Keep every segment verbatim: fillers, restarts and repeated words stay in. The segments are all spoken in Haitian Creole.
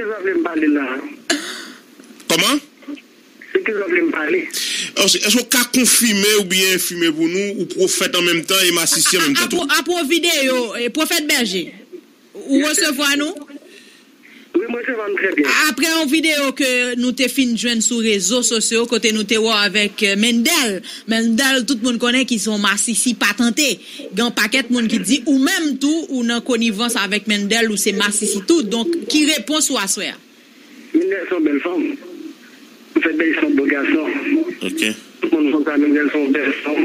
Sa vle m pale la. Kòman? Se ki sa vle m pale? Èske w ka konfime oubyen enfime pou nou, ou pwofèt an menm tan e masisi an menm tan tou? Apre yon videyo, eh, Pwofèt Bèje, ou resevwa nou? Wi, mwen se vann trè byen. Apre yon videyo ke nou te fin jwenn sou rezo sosyo, kote nou te wè avèk, eh, Mendel. Mendel, tout moun konnen ki se yon masisi patante. Gen yon pakèt moun ki di ou menm tou, ou nan konivans avèk Mendel, ou se masisi tou. Donk, ki repons ou aswè a? Mendel se yon bèl fanm. Pwofèt Bèje se yon bo gason. Ok. Tout moun konn sa, Mendel se yon bèl fanm.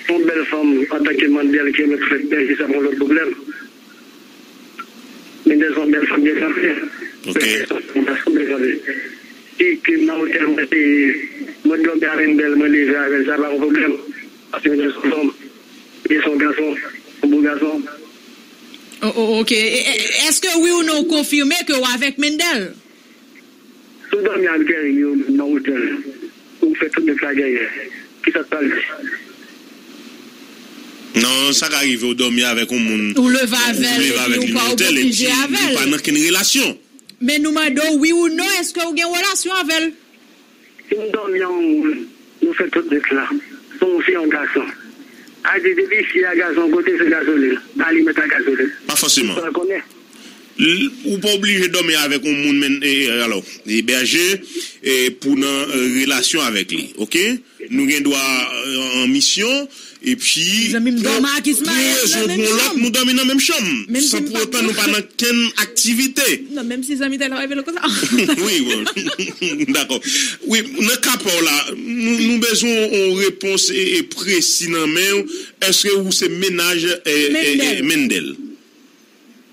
Se yon bèl fanm antanke Mendel ki renmen Pwofèt Bèje, sa pa yon lòt pwoblèm. Mendel se yon bèl fanm byen kanpe. Ok. Mendel se yon gason byen kanpe. Si ke m nan otèl mwen, se, mwen dòmi avè Mendel, mwen leve avè l, sa pa yon pwoblèm. Paske Mendel se yon fanm. Li se yon gason, yon bo gason. O, o, ok. E, e, èske wi ou non ou konfime ke w avèk Mendel? Si w dòmi ak Guerrier nan otèl, ou fè tout nèt la gèyè, kisa k pral di? Non, sa ka rive ou dòmi avèk yon moun. Ou leve avè l, ou leve avèk li nan otèl, epi ou pa nan kenn relasyon. Men nou mande w, wi ou non, èske ou gen relasyon avè l? Si m dòmi ak yon moun, nou fè tout nèt la. Se yon fi, yon gason. A di, depi fi a gason kote, se gazolin. Pa li mèt a gazolin. Pa fòseman. Ou pa konnen. L-, ou pa oblije dòmi avèk yon moun, men, e, e, alò, ebèje, e, pou nan, e, relasyon avèk li, ok? Nou gen dwa, e, an misyon, epi, pou, pou yon rezon ou pou yon lòt, nou dòmi nan menm chanm. San pou otan nou pa nan kenn aktivite. Non, menm si zanmi tèl pa revele konsa. Wi, bon. Dakò. Wi, nan ka pa w la, nou, nou bezwen yon repons e, e presi nan men w. Èske ou se mennaj, e, e, e, Mendel?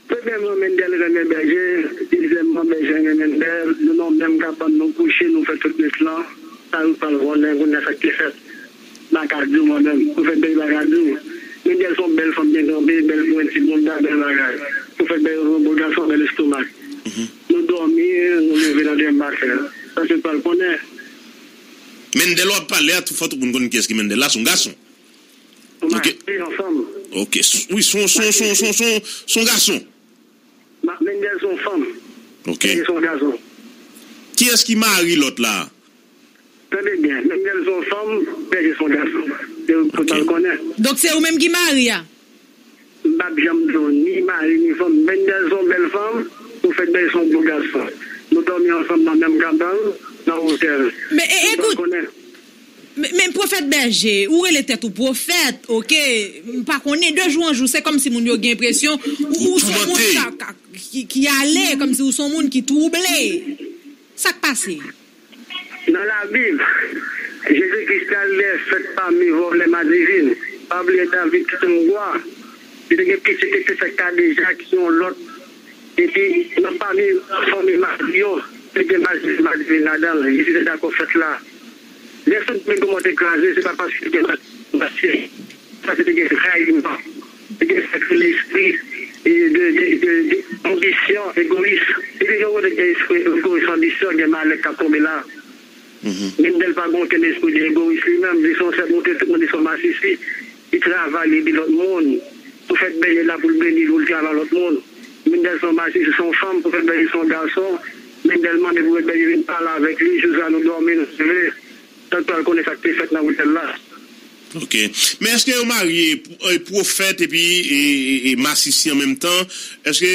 Premyèman, Mendel renmen Bèje. Dezyèmman, Bèje renmen Mendel. Nou nan menm kabann, nou kouche, nou fè tout nèt lan. Sa nou pral konnen, konnen sa k te fèt. M pa ka di w mwen menm. Pwofèt Bèje pa ka di w. Mendel se yon bèl fanm byen kanpe, bèl grenn ti bounda, bèl bagay. Pwofèt Bèje se yon bo gason, bèl estomak. Nou dòmi, nou leve nan demen maten. Sa se pral konnen. Mendel w ap pale a, tou fò tout moun konn kiyès ki Mendel la, se yon gason. Ok. Wi, se yon fanm. Ok. S-, wi, se yon, se yon, se yon, se yon, se yon, se yon gason. Mendel se yon fanm. Ok. Bèje se yon gason. Kiyès ki mari lòt la? Tande byen, Mendel se yon fanm, Bèje se yon gason. Se pou w ta konnen. Donk, se ou menm ki mari a? M p ap janm di w ni mari, ni fanm. Mendel se yon bèl fanm, Pwofèt Bèje se yon bo gason. Nou dòmi ansanm nan menm kabann, nan otèl. Men, e, ekout, men, men Pwofèt Bèje, ou rele tèt ou pwofèt, ok? M pa konnen, de jou an jou, se kòmsi moun yo gen enpresyon ou, ou se yon moun ka, ka, ki, ki ale, kòmsi ou se yon moun ki twouble. Sa k pase? Nan Labib, Jezi Kris te al dèyè sèt pami vòlè madivin. Pa bliye David ki te yon wa. Li te gen pitit ki te fèt Kadeja ki se yon lòt. Epi, nan pami fanmi mari yo, te gen madivin, madivin ladan l. Jezi te dakò fèt la. Lè Sodòm e Gomò te kraze, se pa paske te gen madivin, paske Paske te gen rayiman, te gen sa k rele espri, e, de, de, de, de anbisyon, egoyis. Depi yon kote gen espri egoyis, anbisyon, gen malè k ap tonbe la. Mendel pa gen okenn espri de egoyis li menm. Li se yon sèl moun ke tout moun di se yon masisi. Li travay, li ede lòt moun. Pwofèt Bèje la pou l beni l, pou l travay lòt moun. Mendel se yon masisi, se yon fanm, Pwofèt Bèje se yon gason. Mendel mande Pwofèt Bèje vin pale avèk li. Jou sa nou dòmi, nou leve. Tank pral konnen sa k te fèt nan otèl la. Ok. Men èske yo marye, e, pwofèt epi, e, e, e masisi an menm tan? Èske,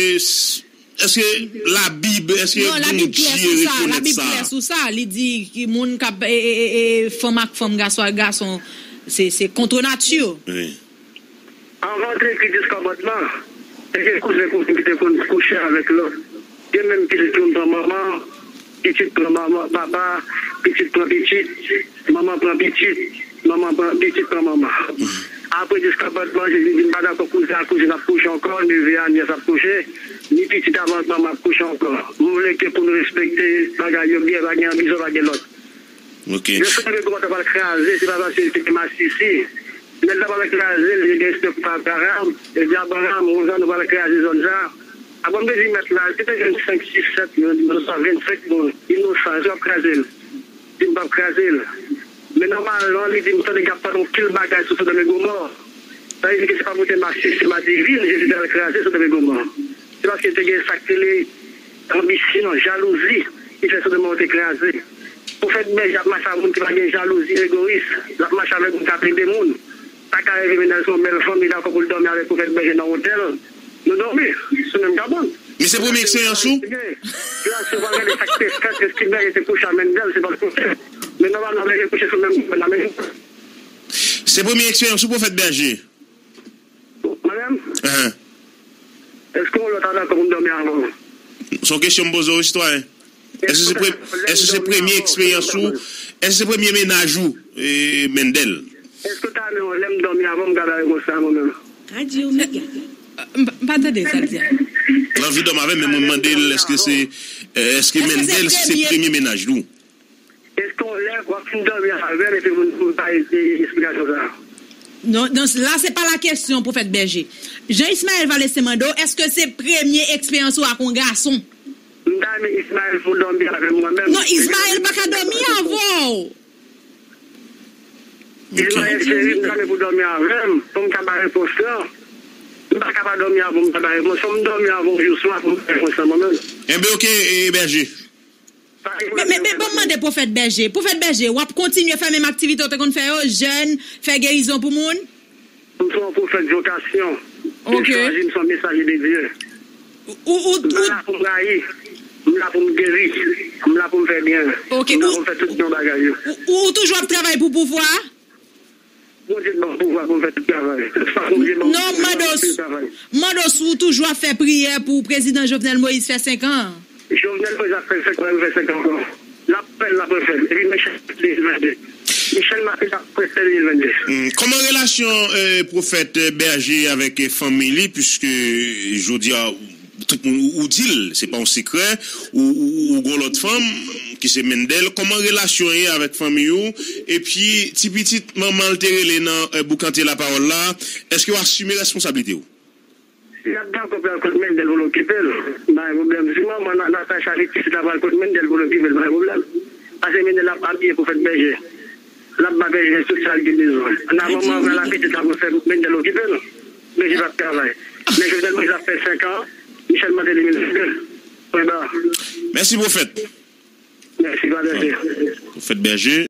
èske Labib, èske Bondye rekonèt sa? Non, Labib klè sou sa. Labib klè sou sa. Li di ki moun k ap, e, e, e, e, fanm ak fanm, gason ak gason, se, se contre nature. Wi. Anvan te ekri dis kòmandman, te gen kouzen kouzen ki te konn kouche avèk lòt. Gen menm pitit konn pran manman, pitit pran manman, papa, pitit pran pitit, manman pran pitit, manman pran pitit pran manman. Apre dis kòmandman, Jezi di, "M pa dakò kouzen ak kouzin ap kouche ankò, nevye a nyès ap kouche, ni pitit avè manman ap kouche ankò." M vle ke pou nou respekte bagay yo byen, pa gen anbisyon, pa gen lòt. Ok. Yo sot nan gwo mòtò pral kraze, se pa paske li te gen masisi. Nèg la pral kraze, li te gen espri pou Abraram. Li di Abraram, "Wouza, nou pral kraze zòn sa." Abraram te di mèt la, li te gen senk, sis, sèt, yo di, "Wouza, vennsenk moun, inosan, èske w ap kraze l?" Li di, "M p ap kraze l." Men nòmalman, li di, "M tande y ap pale yon pil bagay sou Sodòm e Gomò." Sa vle di ke se pa pou te masisi, se pa divin, Jezi te al kraze Sodòm e Gomò. Se paske te gen sa k rele Anbisyon, jalouzi, ki fè Sodòm yo te kraze. Pwofèt Bèje ap mache ak moun ki pa gen jalouzi, egoyis. L ap mache avèk moun k ap ede moun. Sa ka rive Mendèl se yon bèl fanm, li dakò pou l dòmi avèk Pwofèt Bèje nan otèl. Nou dòmi sou menm kabann. Men se premye eksperyans ou? Plas yo pa gade sa k te fèt, eski Bèje te kouche ak Mendèl, se pa l kouche. Men nòmalman, Bèje kouche sou menm kabann la, men. Se premye eksperyans ou, Pwofèt Bèje? Mwen menm? Ahan. Èske yon lòt ta dakò pou m dòmi avè w? Se yon kesyon m poze w, sitwayen. Èske se pre-, èske se premye eksperyans ou? Èske se premye mennaj ou, e, Mendèl? Èske w ta renmen lè m dòmi avè w, m ka ba repons sa mwen menm? Radyo Mega. M pa, m pa tande sa l di a. L anvi dòmi avè m, men mwen mande l, èske se, èske Mendèl se premye mennaj li? Èske yon lè w ap fin dòmi avè m epi pou m bay esplikasyon sa a? Non, non, la se pa la kesyon, Pwofèt Bèje. Jan Ismaël Valestin mande w, èske se premye eksperyans ou ak yon gason? M ta renmen Ismaël pou dòmi avè m mwen menm. Non, Ismaël pa ka dòmi avè w. Ismaël cheri, m ta renmen pou dòmi avè m, pou m ka bay repons lan. M pa ka pa dòmi avè w, m ta bay repons. Fò m dòmi avè w yon jou swa pou m bay repons lan mwen menm. Enben, oke, e, Bèje. Men, men, men, ban m mande Pwofèt Bèje. Pwofèt Bèje, w ap kontinye fè menm aktivite w te konn fè yo, jèn, fè gerizon pou moun? M se yon pwofèt vokasyon. Dye chwazi m, se yon mesaje de Dye. Ou, ou, m pa la pou m rayi. M la pou m geri. M la pou m fè byen. M la pou m fè tout bon bagay yo. Ou, ou, ou toujou ap travay pou pouvwa? Bondye ban m pouvwa pou m fè tout travay. Tout sa Bondye ban m, non, m mande w, m ap fè travay. M mande w si w toujou ap fè priyè pou prezidan Jovenel Moïse fè senk an. Jovenel Moïse ap fè senk an, l ap fè senk an ankò. L ap fè l, l ap refè l. Epi Michel Martelly de mil vennde. Michel Martelly ap refè de mil vennde. Hmm, kòman relasyon, eh, pwofèt, eh, Bèje avèk, eh, fanmi li, piske, eh, jodi a, tout moun ou, ou di l, se pa yon sekrè, ou, ou, ou gon lòt fanm, ki se Mendèl. Kòman relasyon ye avèk fanmi ou? Epi, ti pitit manman l te rele nan, eh, boukante lapawòl la, èske w asime responsablite w? Si l ap dakò pou l al kot Mendèl pou l okipe l, pa gen pwoblèm. Si manman Na-, Natacha li pitit la pral kot Mendèl pou l okipe l, pa gen pwoblèm. Paske Mendèl ap abiye pwofèt Bèje. L ap ba Bèje tout sa l gen bezwen. Nan manman pral la pitit la pou fè Mendèl okipe l. Bèje p ap travay. Men Jovenel Moïse ap fè senk an, Michel Martelly mil vennde. Pwen ba. Mèsi, pwofèt. Mèsi, pa de. Pwofèt Bèje.